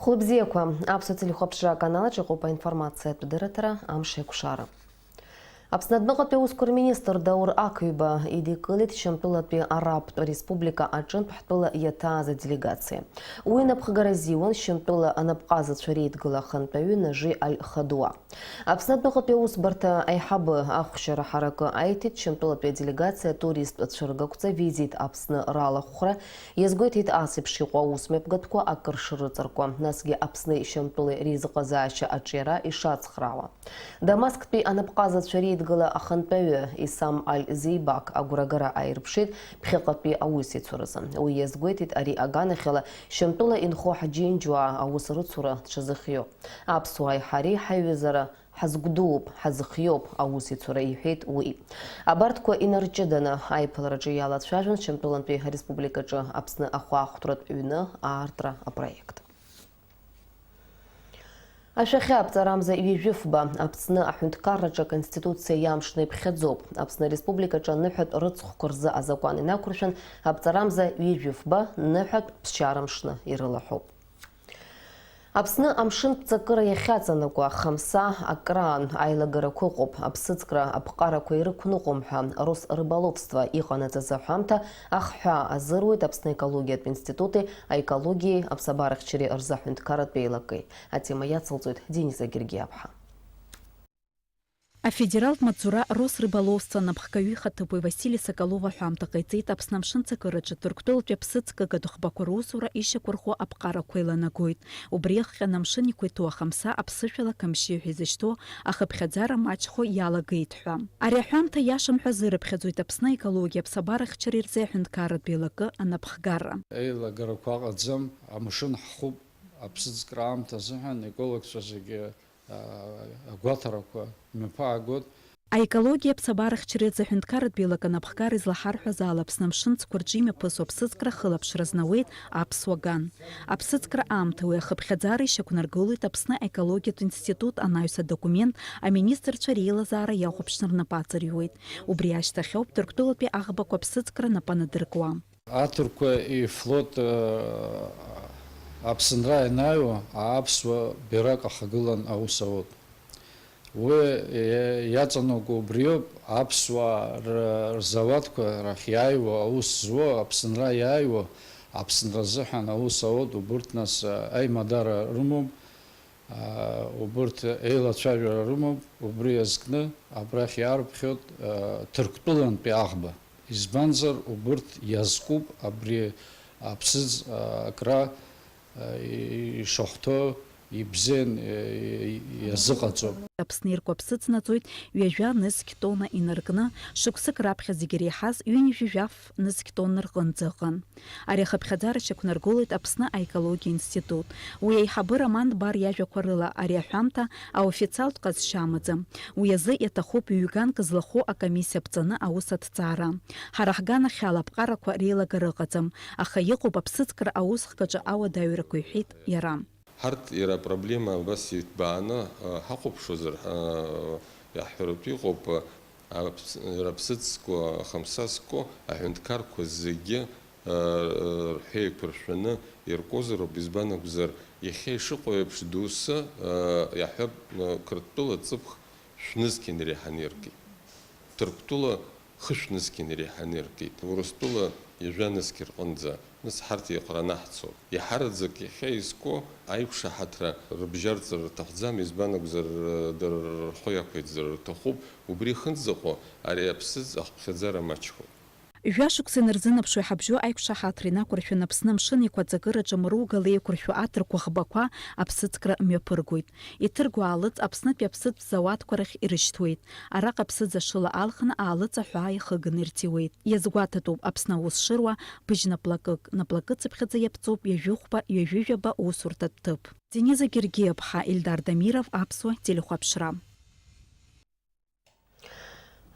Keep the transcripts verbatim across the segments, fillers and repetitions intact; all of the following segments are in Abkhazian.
Хәлыбзиақәа, Аԥсуа телехәаԥшра аканалаҿ иҟоуп аинформациатә дырраҭара, амш еиқәшара. Аԥсны адәныҟатәи аусқәа рминистр Даур Ақыҩба идикылеит Шьамтәылатәи Арабтә Республика аҿынтә ҳтәыла иаҭааз аделегациа. Уи напхгара азиуан Шьамтәыла анапҟазацәа реидгыла ахантәаҩы Нажи Аль-Хадуа. Аԥсны адәныҟатәи аусбарҭа аиҳабы ахәшьара ҳаракы аиҭеит Шьамтәылатәи аделегациа атуристтә цәыргақәҵа Визит Аԥсны ралахәхра, иазгәеиҭеит ас еиԥш иҟоу аусмҩаԥгатәқәа акыр шрыҵаркуа, насгьы Аԥсни Шьамтәылеи реизыҟазаашьа аҿиара ишацхраауа. Дамасктәи анапҟазацәа реидгыла ахантәаҩы Исам Аль-Зеибак агәрагара ааирԥшит ԥхьаҟатәи аусеицуразы. Уи иазгәеиҭеит ари аганахьала Шьамтәыла инхо ҳџьынџьуаа аус рыцура дшазыхиоу. Аԥсуааи ҳареи ҳаиҩызара ҳазгәдууп, ҳазхиоуп аусеицура, иҳәеит уи. Абарҭқәа инарҷыданы аиԥылараҿы иалацәажәон Шьамтәылантәи ареспубликаҿы Аԥсны ахәаахәҭратә ҩны аартра апроект. Ашәахьа аԥҵарамза ҩажәи фба Аԥсны аҳәынҭқарраҿы Аконституциа иамшны иԥхьаӡоуп. Аԥсны Республикаҿы аныҳәатә рыцхәқәа рзы азакәан инақәыршәан, аԥҵарамза ҩажәи фба ныҳәатә ԥсшьара мшны ирылаҳәоуп. Аԥсны амшын ԥҵакыра иахьаҵанакуа, хамса акраан аилагарақәа ыҟоуп, аԥсыӡкра аԥҟарақәа ирықәныҟәом ҳәа Росрыболовство иҟанаҵаз аҳәамҭа ахҳәаа азыруеит Аԥсны аекологиатә институти аекологиеи аԥсабарахьчареи рзы аҳәынҭқарратә еилакеи. Атема иацылҵоит Дениза Гергиаԥҳа. Афедералтә маҵзура Росрыболовство анапхгаҩы ихаҭыԥуаҩ Васили Соколов аҳәамҭа ҟаиҵеит Аԥсны амшын ҵакыраҿы Ҭырқәтәылатәи аԥсыӡкыга дыхәбақәа русура ишьақәырӷәӷәо аԥҟарақәа еиланагоит. Убри иахҟьаны амшын иқәиҭу ахамса аԥсышәала Камшьы ҳәа изышьҭоу ахыԥхьаӡара маҷхо иалагеит ҳәа. Ари аҳәамҭа иашам ҳәа азырыԥхьаӡоит Аԥсны аекологиа аԥсабарахьчареи рзы аҳәынҭқарратә еилакы анапхгара. Еилагарақәа ыҟаӡам, амшын ҳхуп, аԥсыӡкра аамҭа азыҳәан аекологцәа зегьы агәаҭарақәа мҩаԥаагоит. Аекологиа аԥсабарахьчареи рзы аҳәынҭқарратә еилакы анапхгара излаҳарҳәаз ала, Аԥсны амшын ҵқәа рҿы имҩаԥысуа аԥсыӡкра ахылаԥшра азнауеит аԥсуа ган. Аԥсыӡкра аамҭа уи ахыԥхьаӡара ишьақәнаргылоит Аԥсны аекологиатә институт анаҩс адокумент аминистрцәа реилазаара иахәаԥшны рнапы аҵарҩуеит. Убри ашьҭахь ауп Ҭырқәтәылатәи аӷбақәа аԥсыӡкра анапы анадыркуа. Аҭырқәа ифлот, э, Аԥсынра ианааиуа, аԥсуа бирак ахагылан аус ауеит. Уи, э, иаҵанакуа убриоуп, аԥсуаа р-, рзауадқәа рахь иааиуа, аус зуа, Аԥсынра иааиуа, Аԥсынра азыҳәан аус ауеит, убырҭ нас, э, аимадара рымоуп. Аа, убырҭ еилацәажәара рымоуп, убри азкны абрахь иаарԥхьоит, аа, Ҭырқәтәылантәи аӷба. Избанзар, убырҭ иазкуп абри аԥсыӡ, аа, акра, аа, ишахәҭоу ибзиан, иазыҟаҵо. Аԥсны иркәаԥсыӡ наӡоит ҩажәа нызқь тонна инаркны, шықәсык раԥхьа зегьы иреиҳаз ҩынҩажәи жәаф нызқь тонна рҟынӡа ыҟан. Ари ахыԥхьаӡара шьақәнаргылоит Аԥсны аекологиа институт. Уи аиҳабы Роман Дбар иажәақәа рыла, ари аҳәамҭа аофициалтә ҟазшьа амаӡам. Уи азы иаҭахуп ҩ-ганк злахәу акомиссиа ԥҵаны аус аҭҵаара. Ҳара ҳганахьала аԥҟарақәа реилагара ыҟаӡам, аха иҟоуп аԥсыӡкра аусхкаҿы ауадаҩрақәа, иҳәеит иара. Ҳарҭ иара апроблема абас иҭбааны, а, ҳахәаԥшуазар, а, иаҳҳәаратәы иҟоуп, а, аԥс-, иара аԥсыӡкәа, хамсазкәа аҳәынҭқарқәа зегьы, а, рҳәеиқәыршәаны иркозароуп, избан акәзар, иахьа ишыҟоу еиԥш доусы, а, иаҳҳәап, а, Қырҭтәыла ҵыԥх шәнызқь инареиҳаны иркит. Ҭырқәтәыла хышә нызқь инареиҳаны иркит. Урыстәыла ҩажәа нызқь рҟынӡа, нас ҳарҭ еиҟаранаҳцо. Иаҳараӡак иахьа изку аиқәшаҳаҭра рыбжьарҵар рҭахӡам, избан акәзар, дара рхы иақәиҭзар рҭахуп, убри ихынӡаҟоу ари аԥсыӡ ахыԥхьаӡара маҷхоит. Жәа шықәса инарзынаԥшуа иҳабжьоу аиқәшаҳаҭра инақәыршәаны Аԥсны амшын еиқәаҵакыраҿы мругала еиқәыршәу аҭырқәа ӷбақәа аԥсыӡкра мҩаԥыргоит. Иҭыргоу аалыҵ Аԥснытәи аԥсыӡ зауадқәа рахь ирышьҭуеит. Араҟа аԥсыӡ ашыла алхны аалыҵ аҳәаа иахыганы ирҭиуеит. Иазгәаҭатәуп Аԥсны аус шыруа быжь наплакык, наплакыцыԥхьаӡа иаԥҵоуп ҩажәи хәба, ҩажәи жәаба усурҭатә ҭыԥ. Дениза Гергиаԥҳа, Ильдар Дамиров, Аԥсуа телехәаԥшра.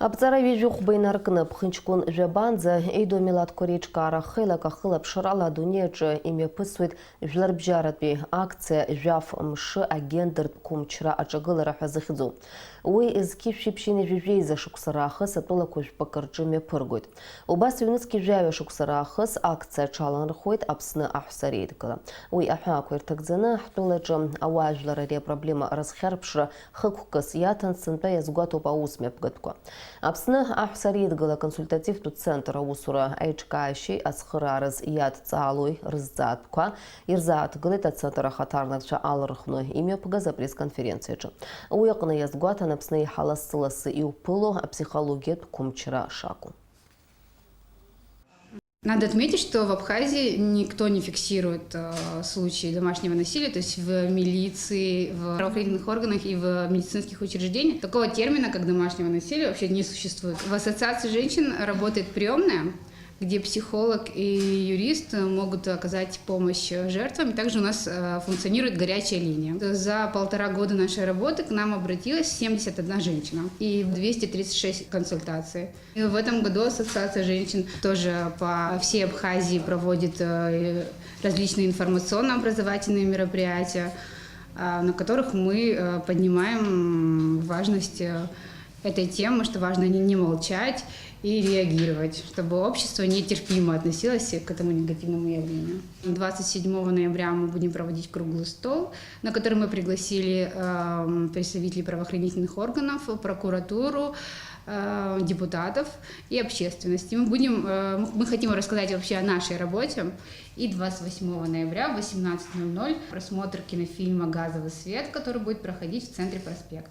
Аԥҵара ҩажәи хәба инаркны, ԥхынҷкәын жәабанӡа еидоу амилаҭқәа реиҿкаара хеилак ахылаԥшрала адунеи аҿы имҩаԥысуеит жәларбжьаратәи акциа Жәаф мшы агендертә қәымчра аҿагылара ҳәа зыхьӡу. Уи зқьи жәшәи ԥшьынҩажәи жәеиза шықәса раахыс атәылақәа жәпакы рҿы мҩаԥыргоит. Убас ҩнызқьи жәаҩа шықәса раахыс акциа аҽаланархоит Аԥсны аҳәса реидгыла. Уи аҳәаақәа ирҭагӡаны, ҳтәылаҿы ауаажәлар ари апроблема рызхьарԥшра хықәкыс иаҭан, сынтәа иазгәаҭоуп аус мҩаԥгатәқәа. Аԥсны аҳәса реидгыла аконсультативтә центр аусура аиҿкаашьеи ацхыраараз иадҵаалои рызҵаатәқәа ирзааҭгылеит ацентр ахаҭарнакцәа алархәны имҩаԥгаз апресс-конференциаҿы. Уи аҟны иазгәаҭан Аԥсны еиҳа лассы-лассы иуԥыло аԥсихологиатә қәымчра шакәу. Надо отметить, что в Абхазии никто не фиксирует э, случаи домашнего насилия, то есть в милиции, в правоохранительных органах и в медицинских учреждениях. Такого термина, как домашнего насилия, вообще не существует. В Ассоциации женщин работает приемная, где психолог и юрист могут оказать помощь жертвам. Также у нас э, функционирует горячая линия. За полтора года нашей работы к нам обратилась семьдесят одна женщина и двести тридцать шесть консультаций. И в этом году Ассоциация женщин тоже по всей Абхазии проводит э, различные информационно-образовательные мероприятия, а, на которых мы э, поднимаем важность э, этой темы, что важно не, не молчать и реагировать, чтобы общество нетерпимо относилось к этому негативному явлению. Двадцать седьмого ноября мы будем проводить круглый стол, на который мы пригласили э, представителей правоохранительных органов, прокуратуру, э, депутатов и общественности. Мы будем, э, мы хотим рассказать вообще о нашей работе. И двадцать восьмого ноября в восемнадцать ноль ноль просмотр кинофильма «Газовый свет», который будет проходить в центре «Проспект».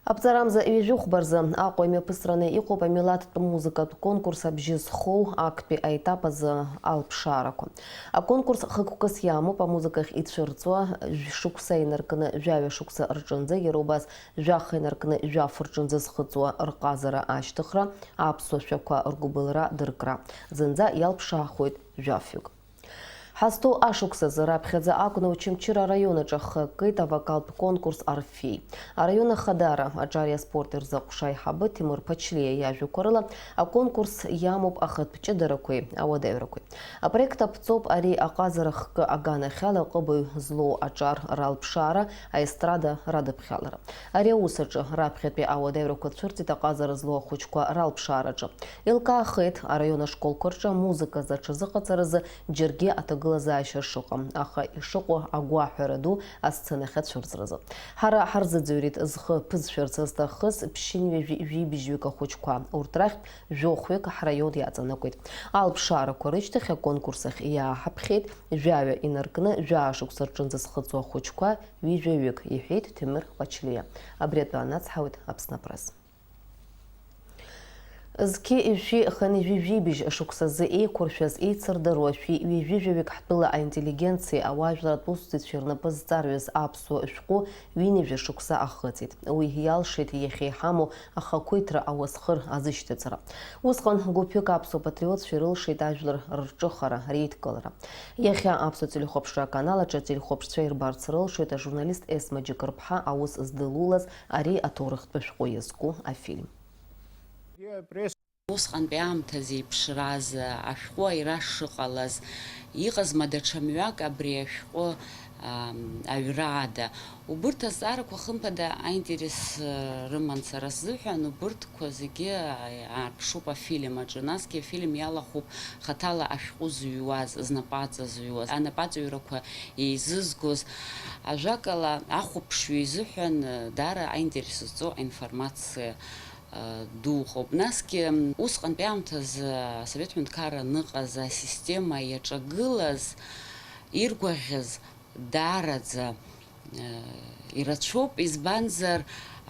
Аԥҵарамза ҩажәихәба рзы Аҟәа имҩаԥысраны иҟоуп амилаҭтә музыкатә конкурс «Абжьы зхоу» актәи аетап азы алԥшаарақәа. Аконкурс хықәкыс иамоуп амузыкахь ицәырҵуа, шықәса инаркны жәаҩа шықәса рҿынӡа, иара убас жәаха инаркны жәаф рҿынӡа зхыҵуа рҟазара ашьҭыхра, аԥсуа шәақәа ргәыбылра дыркра, зынӡа иалԥшаахоит жәафҩык. Ҳазҭоу ашықәсазы раԥхьаӡа акәны Очамчыра араион аҿы ахы акит авокалтә конкурс «Орфей». Араион ахадара, аҿари аспорти рзы аҟәша аиҳабы Ҭемыр Ԥачлиа иажәақәа рыла, аконкурс иамоуп ахатә ҷыдарақәеи ауадаҩрақәеи. Апроект аԥҵоуп ари аҟазара хкы аганахьала аҟыбаҩ злоу аҿар ралԥшаара, аестрада радыԥхьалара. Ари аус аҿы раԥхьатәи ауадаҩрақәа цәырҵит аҟазара злоу ахәыҷқәа ралԥшаараҿы. Еилкаахеит араион ашколқәа рҿы амузыка азы аҽазыҟаҵаразы џьаргьы аҭагылазаашьа шыҟам, аха ишыҟоу агәаҳәара ду асценахь ацәырҵразы. Ҳара ҳарзыӡырҩит зхы ԥызшәарц зҭахыз ԥшьынҩажәи жәибжьҩык ахәыҷқәа. Урҭ рахьтә жәохәҩык ҳраион иаҵанакуеит. Алԥшаарақәа рышьҭахь аконкурс ахь иааҳаԥхьеит, жәаҩа инаркны жәаа шықәса рҿынӡа зхыҵуа ахәыҷқәа ҩажәаҩык, иҳәеит Ҭемыр Ҟачлиа. Абри атәы анацҳауеит Аԥсны Апресс. Зқьи жәшәи хынҩажәи жәибжь шықәсазы еиқәыршәаз, еицырдыруа шәи ҩажәи жәаҩык ҳтәыла аинтеллигенциеи ауаажәларратә усзуҩцәеи рнапы зҵарҩыз аԥсуа шәҟәы ҩынҩажәа шықәса ахыҵит. Уи иалшеит иахьа иҳамоу ахақәиҭра ауасхыр азышьҭыҵра. Усҟан гәыԥҩык аԥсуа патриотцәа ирылшеит ажәлар рырҿыхара, реидкылара. Иахьа аԥсуа телехәаԥшра аканал аҿы ателехәаԥшцәа ирбарц рылшоит ажурналист Есма Џьыкырԥҳа аус здылулаз ари аҭоурыхтә шәҟәы иазку афильм. Усҟантәи аамҭазы еиԥшразы ашәҟәы аҩра шыҟалаз, иҟазма даҽа мҩак абри ашәҟәы, ам, аҩра ада? Убырҭ азҵаарақәа, хымԥада, аинтерес, э, рыман сара сзыҳәан, убырҭқәа зегьы, а, аарԥшуп афильм аҿы. Насгьы афильм иалахәуп хаҭала ашәҟәы зыҩуаз, знапаҵа зыҩуаз, анапаҵаҩрақәа еизызгоз. Ажәакала, ахәаԥшҩы изыҳәан, э, даара аинтерес зҵоу аинформациа, э, дуҟоуп. Насгьы, м, усҟантәи аамҭазы Асовет Ҳәынҭқарра аныҟаз асистема иаҿагылаз, иргәаӷьыз даараӡа, э, ирацәоуп, избанзар,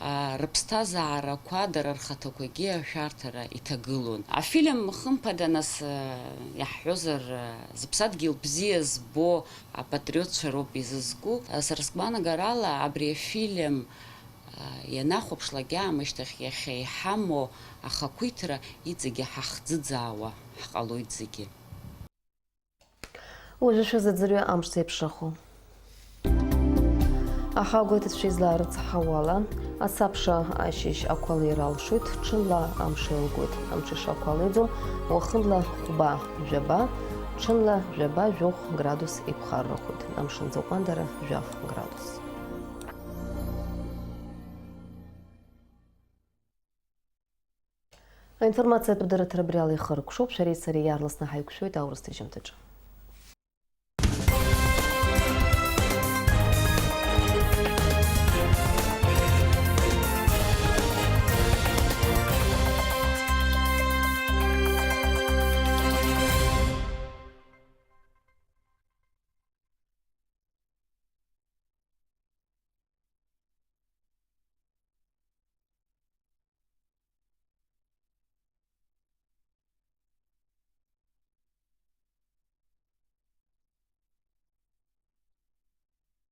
а, рыԥсҭазаарақәа дара рхаҭақәагьы ашәарҭара иҭагылон. Афильм, хымԥада, нас, э, иаҳҳәозар, э, зыԥсадгьыл бзиа збо апатриотцәа роуп изызку. Э, сара сгәаанагарала, абри афильм, э, ианахәаԥшлак аамышьҭахь иахьа иҳамоу ахақәиҭра иҵегьы ҳахӡыӡаауа ҳҟалоит зегьы. Уажәы шәазыӡырҩы амш зеиԥшрахо. Аҳауагәеиҭацәа излаарыцҳауала, Асабша ашьыжь ақәа леира алшоит, ҽынла амш еилгоит. Амҽыша ақәа леиӡом, уахынла хәба, жәаба, ҽынла жәаба, жәохә градус иԥхаррахоит. Амшынӡаҟәандара жәаф градус. Аинформациатә дырраҭара абри ала ихыркәшоуп, шәареи сареи иаарласны ҳаиқәшәоит аурыс ҭыжьымҭаҿы.